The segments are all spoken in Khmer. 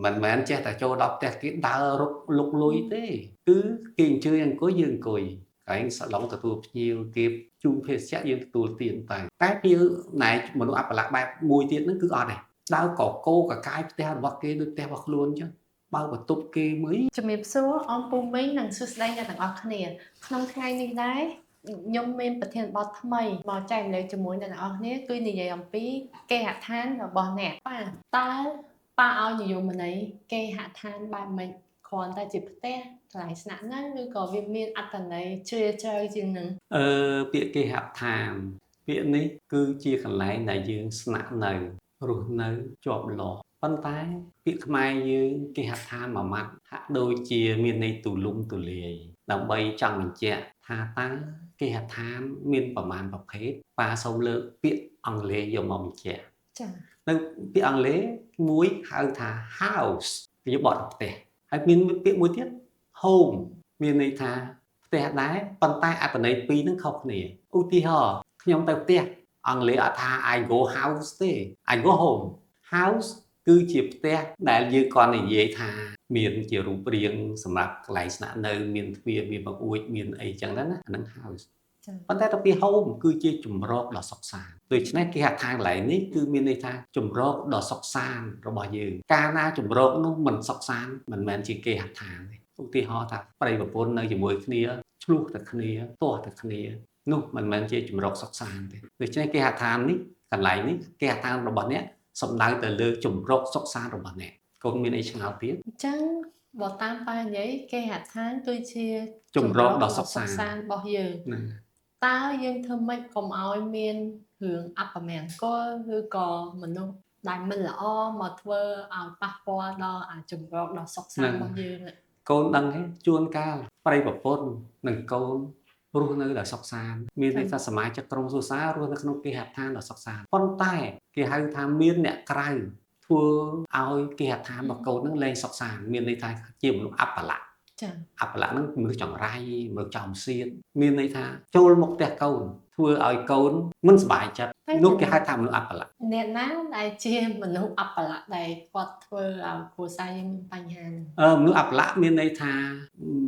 មិនមែនចេះតែចូលដល់ផ្ទះគេដើររុកលុកលុយទេគឺគេអញ្ជើញអង្គុយយើងអង្គុយកន្លែងសាឡុងទទួលភ្ញៀវគេជូនភេសជ្ជៈយើងទទួលទានតែតែភ្ញៀវណែមនុស្សអបល័កបែបមួយទៀតហ្នឹងគឺអត់ទេដើរកកោកកាយផ្ទះរបស់គេដូចផ្ទះរបស់ខ្លួនអញ្ចឹងបើបន្ទប់គេមួយ ជំរាបសួរអមពូមីងនិងសួស្តីអ្នកទាំងអស់គ្នាក្នុងថ្ងៃនេះដែរខ្ញុំមានប្រធានបទថ្មីមកចែករំលែកជាមួយអ្នកទាំងអស់គ្នាគឺនិយាយអំពីគេហដ្ឋានរបស់អ្នកប៉ាតើប៉ាឲ្យនិយមន័យគេហដ្ឋានបែបម៉េចគ្រាន់តែជាផ្ទះកន្លែងស្នាក់នៅឬក៏វាមានអត្ថន័យជ្រាលជ្រៅជាងនឹង អឺពាក្យគេហដ្ឋានពាក្យនេះគឺជាកន្លែងដែលយើងស្នាក់នៅរស់នៅជាប់លាប់ប៉ុន្តែពាក្យខ្មែរយើងគេហដ្ឋានមួយម៉ាត់ហាក់ដូចជាមានន័យទូលំទូលាយដើម្បីចង់បញ្ជាក់ថាតើគេហដ្ឋានមានប្រមាណប្រភេទប៉ាសូមលើកពាក្យអង់គ្លេសយកមកបញ្ជាក់ ចា៎ នៅពាក្យអង់គ្លេសមួយហៅថា house វាបត់ផ្ទះហើយមានពាក្យមួយទៀត home មានន័យថាផ្ទះដែរប៉ុន្តែអត្ថន័យពីរហ្នឹងខុសគ្នាឧទាហរណ៍ខ្ញុំទៅផ្ទះអង់គ្លេសអត់ថា I go house ទេ I go home. House គឺជាផ្ទះដែលយើងគាត់និយាយថាមានជារូបរាងសម្រាប់កន្លែងស្នាក់នៅមានទ្វារមានបង្អួចមានអីចឹងទៅណាអាហ្នឹង house ចា៎ ប៉ុន្តែទៅពី home គឺជាជំរកដ៏សុខសាន្តដូច្នេះគេហដ្ឋានកន្លែងនេះគឺមានន័យថាជំរកដ៏សុខសាន្តរបស់យើងកាលណាជំរកនោះមិនសុខសាន្តមិនមែនជាគេហដ្ឋានទេឧទាហរណ៍ថាប្តីប្រពន្ធនៅជាមួយគ្នាឆ្លោះតែគ្នាទាស់តែគ្នានោះមិនមែនជាជំរកសុខសាន្តទេដូច្នេះគេហដ្ឋាននេះកន្លែងនេះគេហដ្ឋានរបស់អ្នកសំដៅទៅលើជំរកសុខសាន្តរបស់អ្នកកូនមានអីឆ្ងល់ទៀត អញ្ចឹងបើតាមប៉ានិយាយគេហដ្ឋានគឺជា ជំរកដ៏សុខសាន្ត សាន្តរបស់យើង ណា តើយើងធ្វើម៉េចកុំឲ្យមានរឿងអពមង្គលឬក៏មនុស្សដែលមិនល្អមកធ្វើឲ្យប៉ះពាល់ដល់អាជំរកដ៏សុខសាន្តរបស់យើងอะ កូនដឹងទេជួនកាលប្តីប្រពន្ធនិងកូនរស់នៅដោយសុខសាន្តមានន័យថាសមាជិកក្រុមគ្រួសាររស់នៅក្នុងគេហដ្ឋានដ៏សុខសាន្តប៉ុន្តែគេហៅថាមានអ្នកក្រៅធ្វើឲ្យគេហដ្ឋានរបស់កូននឹងលែងសុខសាន្តមានន័យថាជាមនុស្សអបល័ក ចា៎ អបល័កហ្នឹងមនុស្សចង្រៃមនុស្សចំសៀតមានន័យថាចូលមកផ្ទះកូនធ្វើឲ្យកូនមិនសប្បាយចិត្តនោះគេហៅថាមនុស្សអបល័ក អ្នកណាដែលជាមនុស្សអបល័កដែលគាត់ធ្វើឲ្យគ្រួសារយើងមានបញ្ហាហ្នឹង អឺមនុស្សអបល័កមានន័យថា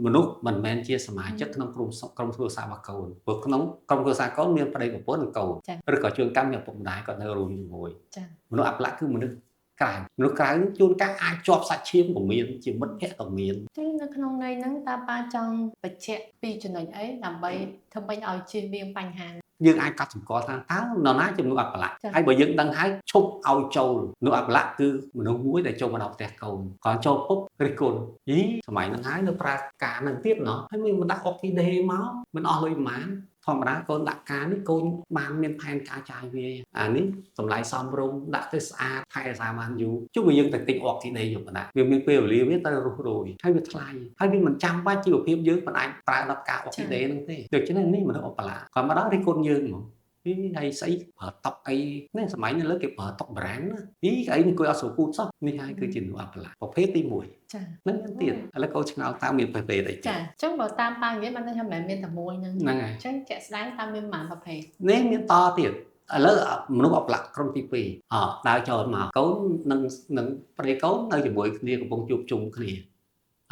មនុស្សមិនមែនជាសមាជិកក្នុងក្រុមក្រុមគ្រួសាររបស់កូនព្រោះក្នុងក្រុមគ្រួសារកូនមានប្តីប្រពន្ធនិងកូនឬក៏ជួនកាលមានឪពុកម្ដាយគាត់នៅរួមជាមួយ ចា៎ មនុស្សអបល័កគឺមនុស្សក្រៅមនុស្សក្រៅជួនកាលអាចជាប់សាច់ឈាមក៏មានជាមិត្តភក្តិក៏មាន ចឹងនៅក្នុងន័យហ្នឹងតើប៉ាចង់បញ្ជាក់ពីចំណុចអីដើម្បីធ្វើម៉េចឲ្យជៀសវាងបញ្ហា យើងអាចកត់សម្គាល់ថាតើនរណាជាមនុស្សអបល័ក ចា៎ ហើយបើយើងដឹងហើយឈប់ឲ្យចូលមនុស្សអបល័កគឺមនុស្សមួយដែលចូលមកដល់ផ្ទះកូនគាត់ចូលពុបរិះគន់យីសម័យហ្នឹងហើយនៅប្រើការហ្នឹងទៀតណោះហើយមិនដាក់អុកទីដេមកមិនអស់លុយប៉ុន្មានធម្មតាកូនដាក់ការនេះកូនបានមានផែនការចាយវាអានេះតម្លៃសមរម្យដាក់ទៅស្អាតថែរក្សាបានយូរជុំវិញយើងទៅទិញអុកទីដេយកមកដាក់វាមានពេលវេលាវាត្រូវរុះរោយហើយវាថ្លៃហើយវាមិនចាំបាច់ជីវភាពយើងមិនអាចប្រើដល់ការអុកទីដេហ្នឹងទេដូច្នេះនេះមនុស្សអបល័កគាត់មកដល់រិះគន់យើងហ្មង អីហើយស្អីប្រើតុកអីនេះសម័យនេះលើគេប្រើតុក brand ណាអីអីនេះគួយអត់ស្រួលពូជសោះនេះហើយគឺជាមនុស្សអបល័កប្រភេទទី1 ចា៎ ហ្នឹងមានទៀតឥឡូវកូនឆ្ងល់តើមានប្រភេទអីទៀត ចាអញ្ចឹងបើតាមប៉ានិយាយបានន័យថាមិនមែនមានតែមួយហ្នឹង ហ្នឹងហើយ អញ្ចឹងជាក់ស្ដែងតើមានប៉ុន្មានប្រភេទ នេះមានតទៀតឥឡូវមនុស្សអបល័កក្រុមទី2អដើរចូលមកកូននិងនិងប្តីកូននៅជាមួយគ្នាកំពុងជួបជុំគ្នា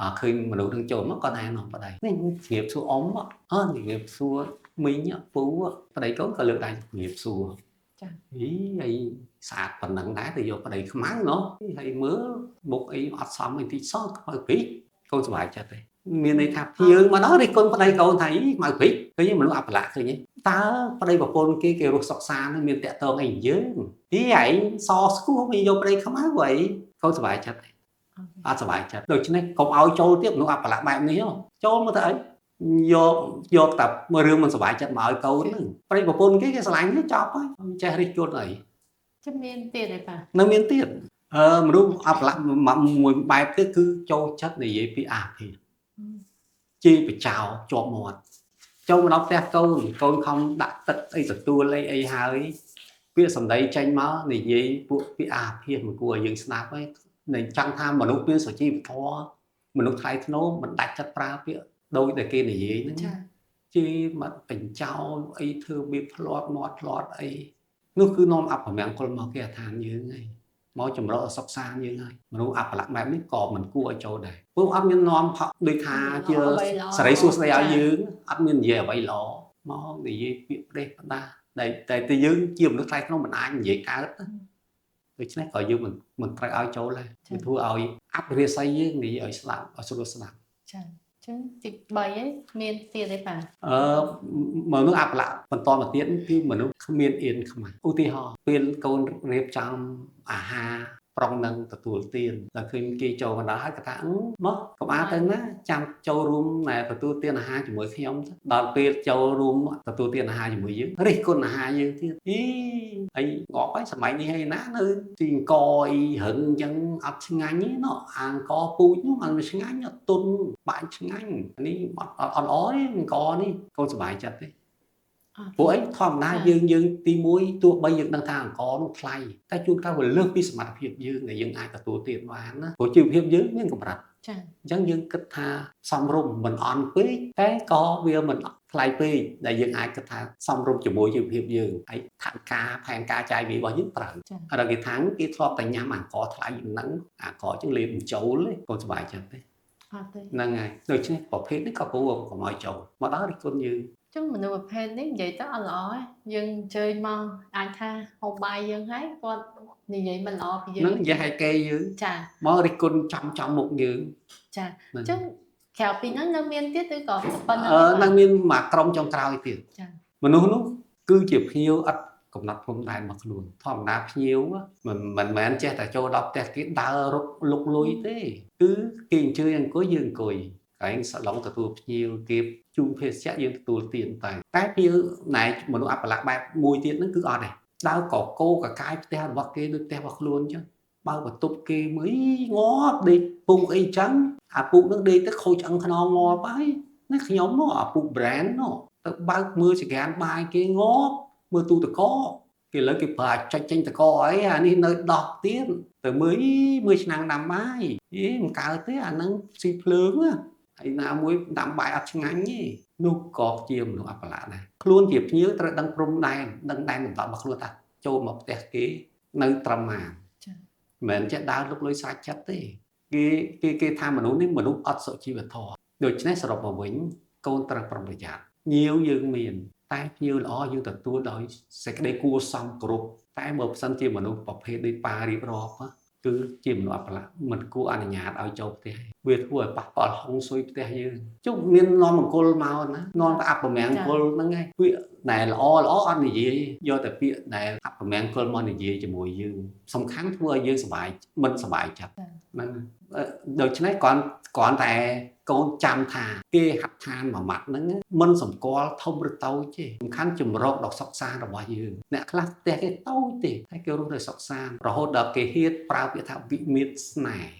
អឃើញមនុស្សនឹងចូលមកគាត់ណែនាំប្តីនេះជំរាបសួរអ៊ំអជំរាបសួរមីងពូប្តីកូនក៏លើកដៃជំរាបសួរ ចា៎ អីហើយស្អាតប៉ុណ្ណឹងដែរទៅយកប្តីខ្មៅណោះហើយមើលមុខអីអត់សមអីតិចសោះខ្មៅព្រិចកូនសុបាយចិត្តទេមានន័យថាភ្ញៀវមកដល់រិះគន់ប្តីកូនថាអីខ្មៅព្រិចឃើញទេមនុស្សអបល័កឃើញទេតើប្តីប្រពន្ធគេគេរស់សុខសាន្តនឹងមានតាក់ទងអីយើងអីឯងសស្គួរវាយកប្តីខ្មៅអីកូនសុបាយចិត្តទេអត់សុបាយចិត្តដូច្នេះកុំឲ្យចូលទៀតមនុស្សអបល័កបែបនេះហ៎ចូលមកទៅអីយកយកតែរឿងមិនសុបាយចិត្តមកឲ្យកូនហ្នឹងប្តីប្រពន្ធគេគេស្រឡាញ់គេចប់ហើយមិនចេះរិះគន់អី ចាំមានទៀតទេប៉ា នៅមានទៀតអឺមនុស្សអបល័កមួយបែបទៀតគឺចូលចិត្តនិយាយពីអាភិជេរបចោជាប់មាត់ចូលមកដល់ផ្ទះកូនកូនខំដាក់ទឹកអីទទួលអីអីហើយពាក្យសម្ដីចេញមកនិយាយពួកពីអាភិមិនគួរឲ្យយើងស្ដាប់ទេនឹងចង់ថាមនុស្សមានសុជីវធម៌មនុស្សថ្លៃថ្នូរមិនដាច់ចិត្តប្រើពាក្យដោយតែគេនិយាយហ្នឹង ចា៎ ជេរមកបញ្ចោលអីធ្វើរបៀបផ្្លាត់មាត់ផ្្លាត់អីនោះគឺនាំអពមង្គលមកគេអឋានយើងហើយ មកចម្រោះសុខសានយើងហើយមនុស្សអបល័កបែបនេះក៏មិនគួរឲ្យចូលដែរព្រោះអត់មាននាំផដូចថាជាសេរីសួស្តីឲ្យយើងអត់មាននិយាយអ្វីល្អមកនិយាយពាក្យផ្ដេសផ្ដាសដែលតែយើងជាមនុស្សថ្លៃក្នុងមិនអាចនិយាយកើតដូច្នេះក៏យើងមិនត្រូវឲ្យចូលដែរវាធ្វើឲ្យអភិរិស័យយើងនិយាយឲ្យស្ដាប់ឲ្យស្រួលស្ដាប់ចា៎ចឹងទី3ឯងមានទៀតទេបាទមនុស្សអបល័កបន្តមកទៀតគឺមនុស្សគ្មានអៀនខ្មាស់ឧទាហរណ៍ពេលកូនរៀបចំអាហារប្រុងនឹងទទួលទានដល់ឃើញគេចូលមកដល់ហើយគាត់ថាមកកុំអាទៅណាចាំចូលរួមណែទទួលទានអាហារជាមួយខ្ញុំដល់ពេលចូលរួមទទួលទានអាហារជាមួយយើងរិះគន់អាហារយើងទៀតអីហើយងាប់ហើយសម័យនេះហើយណានៅទីអង្គអីរឹងអញ្ចឹងអត់ឆ្ងាញ់ទេណោះអាអង្គពូជនោះมันឆ្ងាញ់អត់ទុនបាក់ឆ្ងាញ់នេះអត់អត់ល្អទេអង្គនេះកូនសប្បាយចិត្តទេពួកអីធម្មតាយើងទី1ទោះបីយើងដឹងថាអង្គនោះថ្លៃតែជួនកាលវាលើសពីសមត្ថភាពយើងដែលយើងអាចទទួលទានបានណាព្រោះជីវភាពយើងមានកម្រិតចា៎អញ្ចឹងយើងគិតថាសមរម្យមិនអន់ពេកតែក៏វាមិនថ្លៃពេកដែលយើងអាចគិតថាសមរម្យជាមួយជីវភាពយើងហើយថវិកាផែនការចាយវារបស់យើងត្រូវហើយដល់គេថាគេធ្លាប់តែញ៉ាំអង្គថ្លៃហ្នឹងអង្គអញ្ចឹងលេបបញ្ចូលទេកូនសប្បាយចិត្តទេអត់ទេហ្នឹងហើយដូច្នេះប្រភេទនេះក៏គួរកុំឲ្យចូលមកដល់រិះគន់យើងចឹងមនុស្សប្រភេទនេះនិយាយទៅអត់ល្អទេយើងអញ្ជើញមកអាចថាហូបបាយយើងហើយគាត់និយាយមិនល្អពីយើងនឹងនិយាយឲ្យគេយើងចាមករិះគន់ចំមុខយើងចាអញ្ចឹងក្រៅពីហ្នឹងនៅមានទៀតឬក៏ប៉ុណ្ណឹងនៅមានមួយក្រុមចុងក្រោយទៀតចាមនុស្សនោះគឺជាភ្ញៀវអត់កំណត់ព្រំដែនរបស់ខ្លួនធម្មតាភ្ញៀវមិនមែនចេះតែចូលដល់ផ្ទះគេដើររុកលុកលុយទេគឺគេអញ្ជើញអង្គុយយើងអង្គុយកន្លែងសាឡុងទទួលភ្ញៀវគេជូនភេសជ្ជៈយើងទទួលទានតែភ្ញៀវណែមនុស្សអបល័កបែបមួយទៀតហ្នឹងគឺអត់ទេដើរកកោកកាយផ្ទះរបស់គេដូចផ្ទះរបស់ខ្លួនអញ្ចឹងបើបន្ទប់គេមើលងាប់ដេកពូកអីអញ្ចឹងអាពូកហ្នឹងដេកទៅខូចឆ្អឹងខ្នងងាប់ហើយណាខ្ញុំមកអាពូក brand នោះទៅបើកមើលចក្រានបាយគេងាប់មើលទូទឹកកកគេលើគេប្រើចុចចេញតកអីអានេះនៅដោះទៀតទៅមើលឆ្នាំងដាំបាយអីមិនកើតទេអាហ្នឹងស៊ីភ្លើងណាហើយណាមួយដាំបាយអត់ឆ្ងាញ់ទេនោះក៏ជាមនុស្សអបល័កដែរខ្លួនជាភ្ញៀវត្រូវដឹងព្រំដែនដឹងដែនកំណត់របស់ខ្លួនថាចូលមកផ្ទះគេនៅត្រឹមណាចា៎មិនមែនចេះដើរលុកលុយស្រេចចិត្តទេគេថាមនុស្សនេះមនុស្សអត់សុជីវធម៌ដូច្នេះសរុបមកវិញកូនត្រូវប្រុងប្រយ័ត្នញៀវយើងមានតែភ្ញៀវល្អយើងទទួលដោយសេចក្តីគួរសមគោរពតែបើផ្សិនជាមនុស្សប្រភេទដូចប៉ារៀបរាប់គឺជាមនុស្សអបល័កមិនគួរអនុញ្ញាតឲ្យចូលផ្ទះវាធ្វើឲ្យប៉ះពាល់ហុងស៊ុយផ្ទះយើងជុំមាននាំមង្គលមកណានាំតែអពមង្គលហ្នឹងឯងពាក្យដែលល្អល្អអត់និយាយយកតែពាក្យដែលអពមង្គលមកនិយាយជាមួយយើងសំខាន់ធ្វើឲ្យយើងសប្បាយមិនសប្បាយចិត្តហ្នឹងដូច្នេះគ្រាន់តែកូនចាំថាគេហដ្ឋានមួយម៉ាត់ហ្នឹងមិនសម្គាល់ធំឬតូចទេសំខាន់ជំរកដ៏សុខសាន្តរបស់យើងអ្នកខ្លះផ្ទះគេតូចទេតែគេរស់នៅសុខសាន្តរហូតដល់គេហ៊ានប្រើពាក្យថាវិមានស្នេហ៍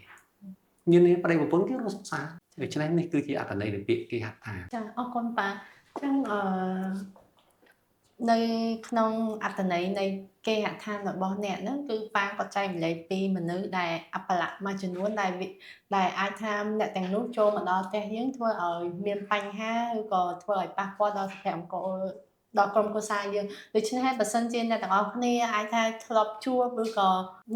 មាននេះប្តីប្រពន្ធគេរស់សុខសាន្តដូច្នេះនេះគឺជាអត្ថន័យនៃពាក្យគេហដ្ឋានចាអរគុណប៉ាចឹងនៅក្នុងអត្ថន័យនៃគេហដ្ឋានរបស់អ្នកហ្នឹងគឺប៉ាក៏ចែកម្លែកពីមនុស្សដែលអបល័កមួយចំនួនដែលអាចថាអ្នកទាំងនោះចូលមកដល់ផ្ទះយើងធ្វើឲ្យមានបញ្ហាឬក៏ធ្វើឲ្យប៉ះពាល់ដល់សុភមង្គលដល់ក្រុមគ្រួសារយើងដូច្នេះហើយបើសិនជាអ្នកទាំងអស់គ្នាអាចថាធ្លាប់ជួបឬក៏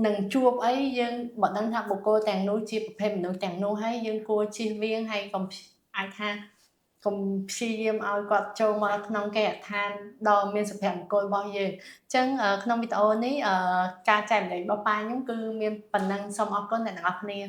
នឹងជួបអីយើងបើដឹងថាបុគ្គលទាំងនោះជាប្រភេទមនុស្សទាំងនោះហើយយើងគួរជៀសវាងហើយកុំអាចថាកុំព្យាយាមឲ្យគាត់ចូលមកក្នុងគេហដ្ឋានដ៏មានសុភមង្គលរបស់យើងអញ្ចឹងក្នុងវីដេអូនេះការចែកម្លែករបស់ប៉ាខ្ញុំគឺមានប៉ុណ្ណឹងសូមអរគុណអ្នកទាំងអស់គ្នា